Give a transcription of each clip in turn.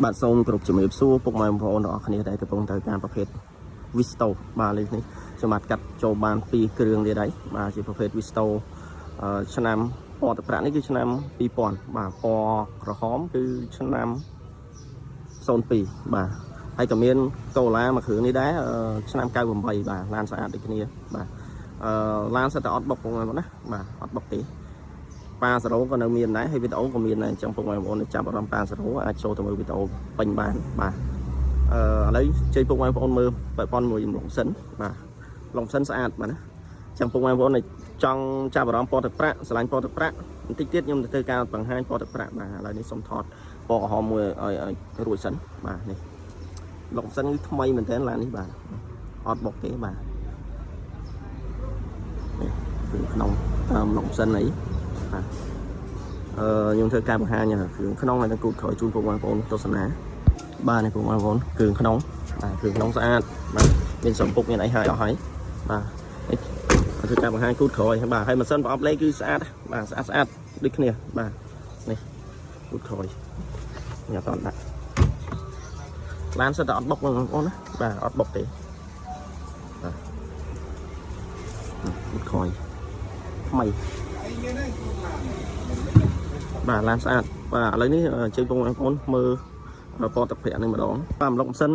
បាទសូមគោរពជំរាបសួរពុកម៉ែបងប្អូនទាំងអស់គ្នាដែលកំពុងត្រូវការប្រភេទ Visto បាទលេខនេះខ្ញុំបាទកាត់ចូលបាន2គ្រឿងទៀតហើយបាទជាប្រភេទ Visto ឆ្នាំពណ៌ទឹកប្រាក់នេះគឺឆ្នាំ2000បាទពណ៌ក្រហមគឺឆ្នាំ02បាទហើយក៏មានកូឡាមួយគ្រឿងនេះដែរឆ្នាំ98បាទឡានស្អាតដូចគ្នាបាទឡានសិតតែអត់បុកបងប្អូនណាបាទអត់បុកទេប៉ាសេរ៉ូក៏នៅមានដែរហើយវីដេអូក៏មានដែរអញ្ចឹងពុកម៉ែបងប្អូនចាប់អារម្មណ៍ប៉ាសេរ៉ូអាចចូលទៅមើលវីដេអូពេញបានបាទឥឡូវជ័យពុកម៉ែបងប្អូនមើលបែបប៉ុនមួយឡុងសិនបាទឡុងសិនស្អាតបាទណាអញ្ចឹងពុកម៉ែបងប្អូនចង់ចាប់អារម្មណ៍ពណ៌ទឹកប្រាក់ស្រឡាញ់ពណ៌ទឹកប្រាក់បន្តិចទៀតខ្ញុំទៅធ្វើការបង្ហាញពណ៌ទឹកប្រាក់បាទឥឡូវនេះសូមថតពណ៌ក្រហមមួយឲ្យរួចសិនបាទនេះឡុងសិនគឺថ្មីមែនតើឡាននេះបាទអត់បុកទេបាទនេះគឺក្នុងតាមឡុងសិនអីបាទខ្ញុំធ្វើការបង្ហាញគ្រឿងក្នុងហើយនឹងគូតក្រោយជូនពុកម៉ែបងប្អូនទស្សនាបាទនេះពុកម៉ែបងប្អូនគ្រឿងក្នុងបាទគ្រឿងក្នុងស្អាតបាទមានសំពុកមានអីហើយអស់ហើយបាទនេះធ្វើការបង្ហាញគូតក្រោយបាទហើយម៉ាស៊ីនប្រអប់លេខគឺស្អាតបាទស្អាតស្អាតដូចគ្នាបាទនេះគូតក្រោយញ៉ាំអត់ដាក់ឡានសិតតែអត់បុកបងប្អូនណាបាទអត់បុកទេបាទគូតក្រោយថ្មីបាទឡានស្អាតបាទឥឡូវនេះអញ្ជើញបងប្អូនមើលពណ៌ទឹកប្រាក់នេះម្ដងបាទម្លុកម៉ាស៊ីន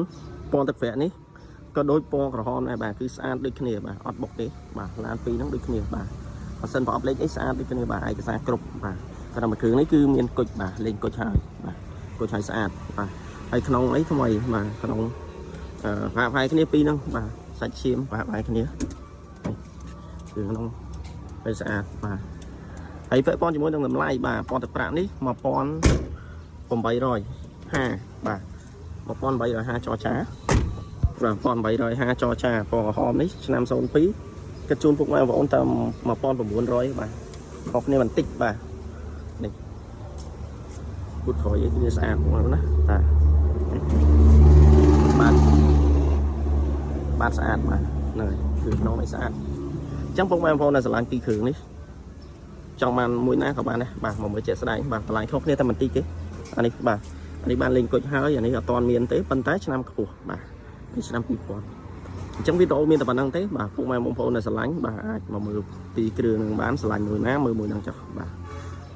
ពណ៌ទឹកប្រាក់នេះក៏ដូចពណ៌ក្រហមដែរបាទគឺស្អាតដូចគ្នាបាទអត់បុកទេបាទឡានពីរហ្នឹងដូចគ្នាបាទម៉ាស៊ីនប្រអប់លេខអីស្អាតដូចគ្នាបាទឯកសារគ្រប់បាទតែមួយគ្រឿងនេះគឺមានគុជបាទលេងគុជហើយបាទគុជហើយស្អាតបាទហើយក្នុងអីថ្មីបាទក្នុងផាកផាយគ្នាពីរហ្នឹងបាទសាច់ឈាមផាកផាយគ្នាគឺក្នុងពេលស្អាតបាទហើយពាក់ព័ន្ធជាមួយនឹងតម្លៃបាទពណ៌ទឹកប្រាក់នេះ1850បាទ1850ចរចាបាទ1850ចរចាពណ៌ក្រហមនេះឆ្នាំ02គិតជូនពុកម៉ែបងប្អូនតាម1900បាទខុសគ្នាបន្តិចបាទនេះគូតក្រោយគឺស្អាតបងប្អូនណាបាទបាទបាទស្អាតបាទហ្នឹងហើយគឺក្នុងនេះស្អាតអញ្ចឹងពុកម៉ែបងប្អូនដែលស្រឡាញ់ពីរគ្រឿងនេះចង់បានមួយណាក៏បានដែរបាទមកមើលជាក់ស្ដែងបាទតម្លៃខុសគ្នាតែបន្តិចទេអានេះបាទអានេះបានលេងគុជហើយអានេះអត់ទាន់មានទេប៉ុន្តែឆ្នាំខ្ពស់បាទនេះឆ្នាំ2000អញ្ចឹងវីដេអូមានតែប៉ុណ្្នឹងទេបាទពុកម៉ែបងប្អូនដែលស្រឡាញ់បាទអាចមកមើលពីគ្រឿងនឹងបានស្រឡាញ់មួយណាមើលមួយនឹងចុះបាទ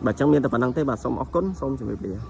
បាទអញ្ចឹងមានតែប៉ុណ្្នឹងទេបាទសូមអរគុណសូមជម្រាបលា។